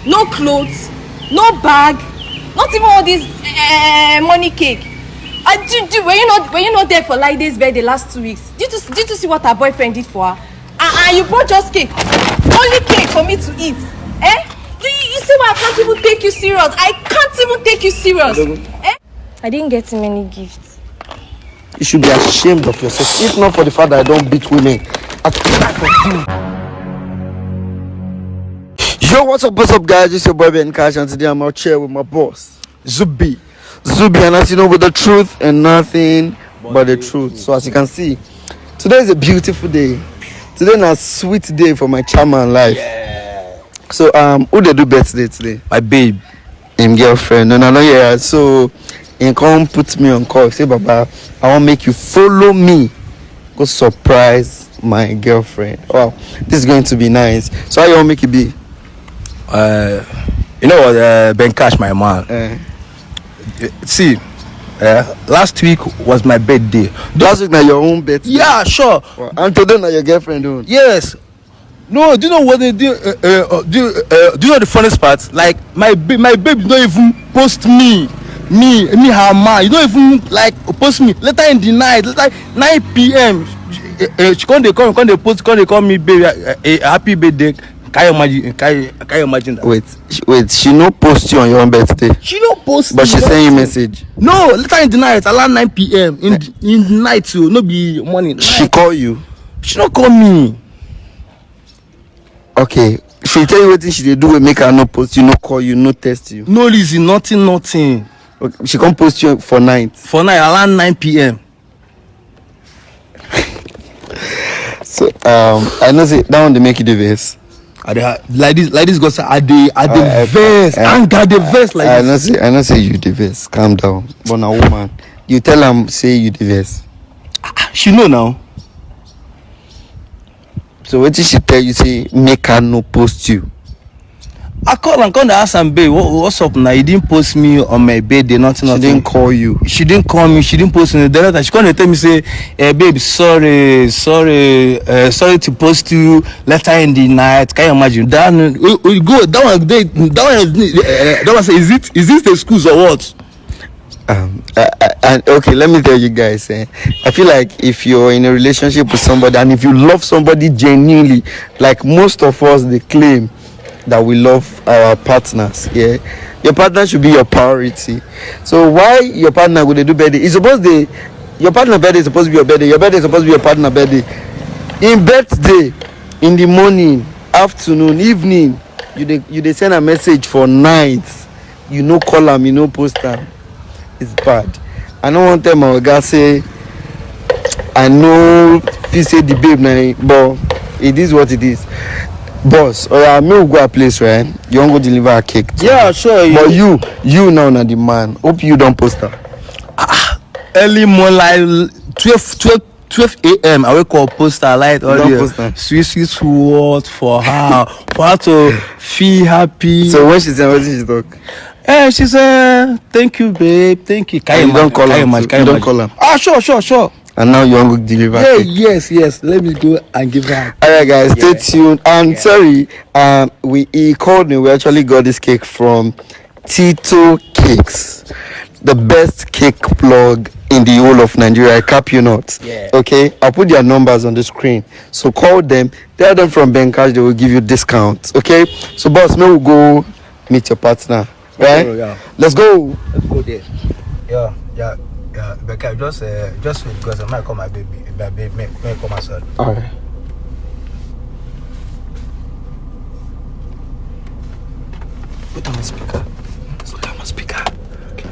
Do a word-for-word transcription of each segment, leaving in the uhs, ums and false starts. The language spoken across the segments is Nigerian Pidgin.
No clothes, no bag, not even all this uh, money cake. Uh, do, do, were you not were you not there for Laide's birthday last two weeks? Did you, did you see what her boyfriend did for her? And, and you brought just cake, only cake for me to eat. Eh? You, you see why I can't even take you serious? I can't even take you serious. Eh? I didn't get him any gifts. You should be ashamed of yourself. If not for the fact that I don't beat women, I Yo, what's up, what's up, guys? It's your boy Ben Cash, and today I'm out here with my boss, Zubi. Zubi, and as you know, with the truth and nothing but the truth. So as you can see, today is a beautiful day. Today is a sweet day for my charmer and life. So um, who they do birthday today? My babe. Him girlfriend. No, no, no, yeah. So he come put me on call. Say, Baba, I want make you follow me. Go surprise my girlfriend. Wow, this is going to be nice. So how you want make it be? Uh, you know what, uh, Ben Cash, my man. Uh, See, uh, last week was my birthday. Last week na your own birthday. Yeah, sure. Wow. And today na your girlfriend own. Yes. No, do you know what they do? Uh, uh, uh, do, uh, do you know the funniest part? Like my ba- my babe don't even post me, me, me her man. You don't even like post me. Later in the night, later nine p m. Uh, uh, she come dey come come dey post come dey call me babe. Uh, uh, happy birthday. Can you imagine? Can you, can you imagine that? Wait, sh- wait. She no post you on your own birthday, She no post. but me she send you nothing. Message. No, later in the night, around nine p m in the, in the night, so no be morning. She Night. Call you. She no call me. Okay. She tell you wetin she dey do wey make her no post you, no call you, no text you. No reason, nothing, nothing. Okay. She come post you for night. For night, around nine p m. So um, I know say that one dey make you dey vex. I dey ha- like this, like this, God say I dey, I dey I- I- vex, I- anger dey vex like I this. Know say I know say you dey vex. Calm down. But na woman, you tell am say you dey vex. She know now. So wetin she tell you say make her no post you? I call am, come dey ask am, babe, what, what's up now? You didn't post me on my birthday, nothing, She nothing. Didn't call you. She didn't call me. She didn't post me. The other time, she come dey tell me say, eh, babe, sorry, sorry, uh, sorry to post you later in the night. Can you imagine? That one, we, we go. That one, they, that one, uh, that one say, is it is this the schools or what? Um, I, I, and okay, let me tell you guys. Eh, I feel like if you're in a relationship with somebody and if you love somebody genuinely, like most of us, they claim that we love our partners. Yeah, your partner should be your priority. So why your partner go dey do birthday? It's supposed to your partner birthday is supposed to be your birthday. Your birthday is supposed to be your partner birthday. In birthday, in the morning, afternoon, evening, you dey you dey send a message for night. You no call am, you no post am. It's bad. I no wan tell my oga say I no fit say the babe na him, but it is what it is. Boss, oya, make we go her place, right? You wan go deliver her cake? Yeah, sure. But you, you now na the man. Hope you don post am. Early morning, like twelve, twelve, twelve a m. I wake up, post her light, all Don't the post her. Sweet, sweet words for her. For her to feel happy. So when she send, wetin she talk? Eh, she said, thank you, babe. Thank you. Can And you imagine? Don't call Can her imagine? too. Can You don't imagine? Call her. Ah, sure, sure, sure. And now you wan go deliver Yeah, cake. Yes, yes. Let me go and give her. All right, guys, stay Yeah. Tuned. And sorry, um, we he called me. We actually got this cake from Tito Cakes, the best cake plug in the whole of Nigeria. I cap you not. Yeah. Okay, I'll put their numbers on the screen. So call them. Tell them from Ben Cash. They will give you discounts. Okay. So boss, may we go meet your partner. Right. Oh, yeah. Let's go. Let's go there. Yeah, yeah, yeah. Becca, just, uh, just wait because I might call my baby. My baby, may, may come outside. All right. Put on speaker. Put on speaker. Okay.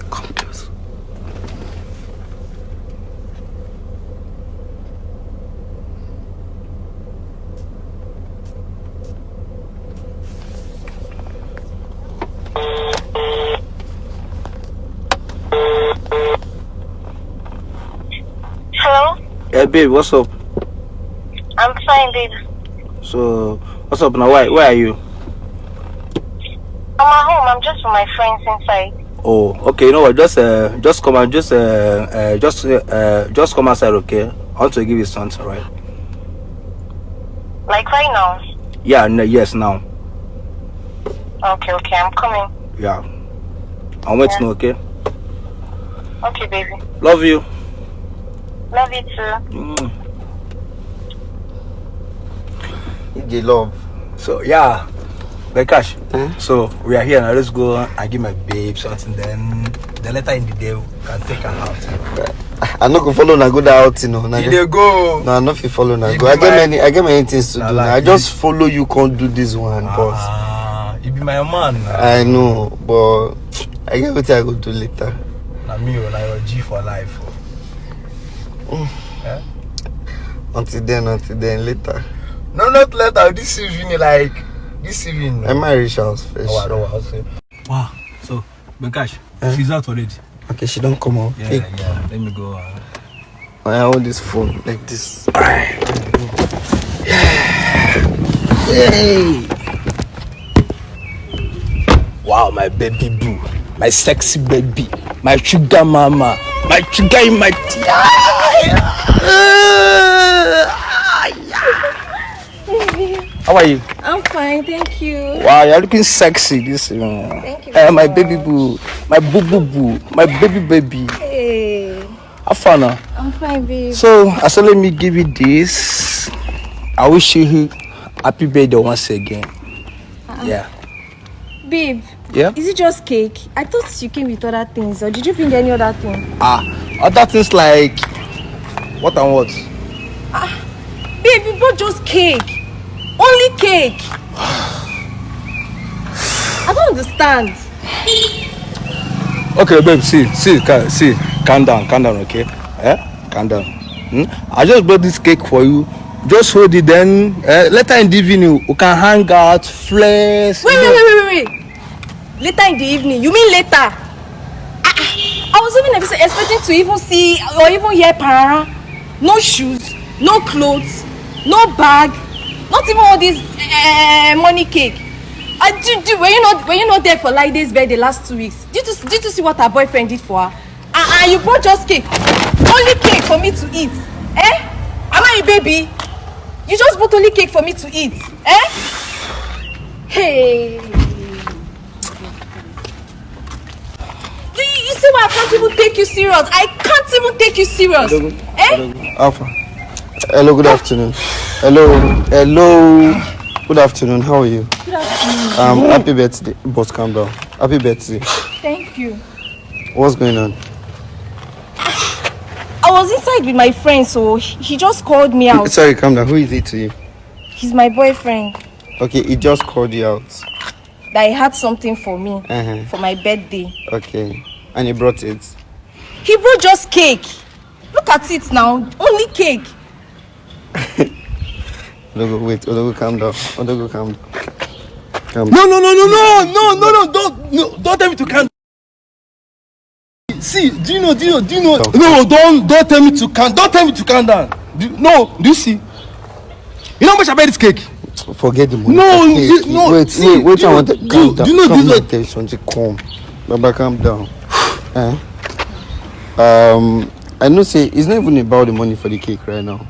Come close. Hello? Hey, babe, what's up? I'm fine, babe. So, what's up now? Why, where are you? I'm at home. I'm just with my friends inside. Oh, okay. You know what? Just, uh, just come and just, uh, uh, just, uh, just come outside, okay? I want to give you something, right? Like right now. Yeah, no, yes, now. Okay, okay, I'm coming. Yeah. I'm waiting, okay? Okay, baby. Love you. Love you too. Mm. If they love. So, yeah. Bekash. Eh? So, we are here now. Let's go and give my babe something. Then, the later in the day, we can take her out. I no go follow na go that outing, no. Na You go- dey go. No, I no fit follow na You go. be I get my- many, I get many things to Na do. like I just this. Follow you, can't do this one, boss. Ah, you be my man. Now. I know, but I get what I go do later. Na me, oh, na your G for life. Oh. Eh? Until then, until then, later. No, not later. This evening, like this evening. I might reach house first. Oh, I don't want to say. Wow. So, Bekash, Eh? She's out already. Okay, she don't come out. Yeah, Hey, yeah. Let me go. Uh, I hold this phone like this. Hey! Wow, my baby boo, my sexy baby, my sugar mama, my sugar in my tea. How are you? I'm fine, thank you. Wow, you're looking sexy this evening. Thank you Eh, very my much. Baby boo, my boo boo boo, my baby baby. Hey, Have fun now. I'm fine, babe. So I said, let me give you this. I wish you happy birthday once again. Yeah. Babe, Yeah. Is it just cake? I thought you came with other things, or did you bring any other thing? Ah, other things like what and what? Babe, you brought just cake. Only cake. I don't understand. Okay, babe, see, see, ca- see, calm down, calm down, okay? Eh? Calm down. Hmm? I just brought this cake for you. Just hold it, then eh, later in the evening we can hang out, flex. Wait, wait, wait, wait, wait. Later in the evening. You mean later? Ah, ah. I was even ex- expecting to even see or even hear parara. No shoes, no clothes, no bag, not even all this uh, money cake. I did, did, were you not were you not there for Laide's birthday last two weeks? Did you did you see what her boyfriend did for her? And, and you brought just cake, only cake for me to eat. Eh? Am I a baby? You just bought only cake for me to eat. Eh? Hey. You, you see why I can't even take you serious? I can't even take you serious. Eh? Alpha. Hello, good afternoon. Hello, hello. Good afternoon. How are you? Good afternoon. Um, happy birthday, boss. Calm down. Happy birthday. Thank you. What's going on? I was inside with my friend, so he he just called me out. Sorry, calm down. Who is it to you? He's my boyfriend. Okay, he just called you out. That he had something for me Uh-huh. for my birthday. Okay, and he brought it. He brought just cake. Look at it now. Only cake. Odogo, wait. Odogo, calm down. Odogo, calm down. Calm No, no, no, no, no, no, no, no, don't, no, don't tell me to calm. See, do you know, do you know, do you know? No, don't, don't tell me to calm, don't tell me to calm down. Do, no, do you see? You know how much I buy this cake? Forget the money. No, Okay, you- no, wait, see, wait, wait. you I know, want to you- calm down. you know Calm this down. one- There is something calm. Baba, calm down. Eh? Um, I know. Say it's not even about the money for the cake right now.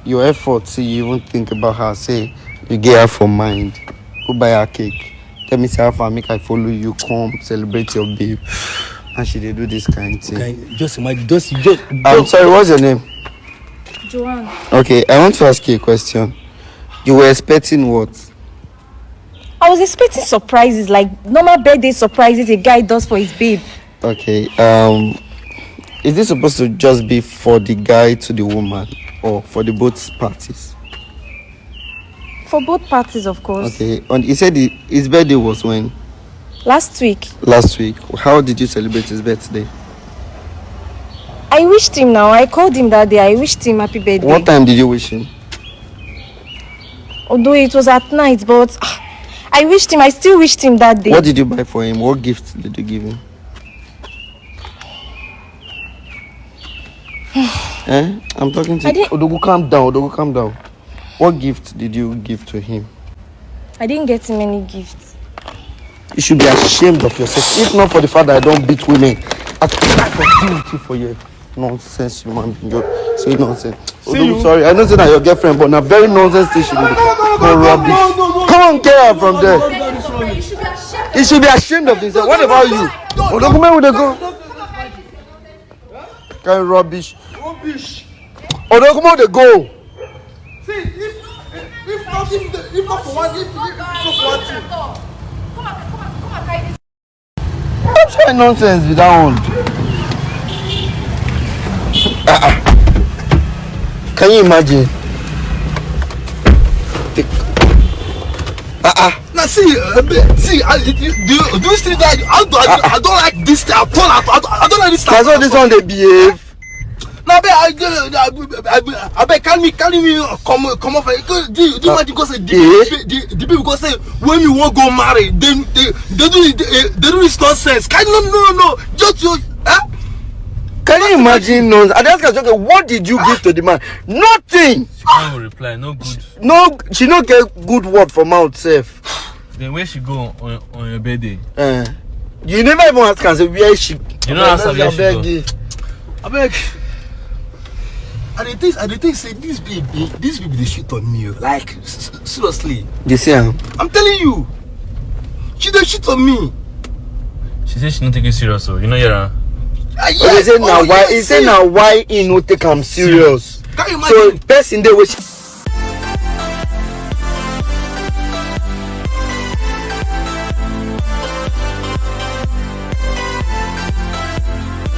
Your effort, see, you even think about her. Say you get her for mind. Go buy her cake. Tell me, say, how far make I follow you, come celebrate your babe, and she dey do this kind thing. Just imagine, just, just. I'm sorry. What's your name? Joanne. Okay, I want to ask you a question. You were expecting what? I was expecting surprises, like normal birthday surprises a guy does for his babe. Okay. Um, is this supposed to just be for the guy to the woman, or for the both parties? For both parties, of course. Okay. And he said he, his birthday was when? Last week, Last week. How did you celebrate his birthday? I wished him now. I called him that day. I wished him happy birthday. What time did you wish him? Although it was at night, but ah, I wished him. I still wished him that day. What did you buy for him? What gift did you give him? Eh? I'm talking to I you. didn't- Odogu, calm down. Odogu, calm down. What gift did you give to him? I didn't get him any gifts. You should be ashamed of yourself. If not for the fact that I don't beat women, I could not deal with you for your nonsense human being. You're Very nonsense. Odogwu, sorry, I know say na your girlfriend, but na very nonsense thing she dey do. No rubbish. Come on, get her from there. He should be ashamed of himself. What about you? Odogwu, make we dey go. Kind rubbish. Rubbish. Odogwu, make we dey go. See, if if not if the, if not for one if if not for one thing. What kind nonsense be that one? Ah, ah. Can you imagine? Ah, ah. Now see, uh, be- see, I, you, do, you, do you see that? I, I, I don't like this thing at all. I, I, I don't like this thing. That's how this one dey behave. Now, be I, I, I, I beg, carry me, carry me, uh, come, come off. Uh, go, do, you- do you imagine? Go say the, Eh? the, the, the people go say when you won't go marry, then they, they do it, they, they do this nonsense. Can no, no, no, no. Just you, eh? Can you imagine? No, I just ask, okay, what did you give to the man? Nothing. No reply, no good. No, she no get good word for mouth sef. Then where she go on, on your birthday? Uh, you never even ask her say where she. You no ask her where she Abeg go. you. Abeg. I dey think I dey think say this babe dey this babe dey shit on me o. Like s- s- seriously. You see am. I'm telling you. She dey shit on me. She say she no take you serious, so you know, yeah. Ah, But he say na oh, why yes, he say yes. Na why he no take am serious. Can you So imagine? Person dey wey she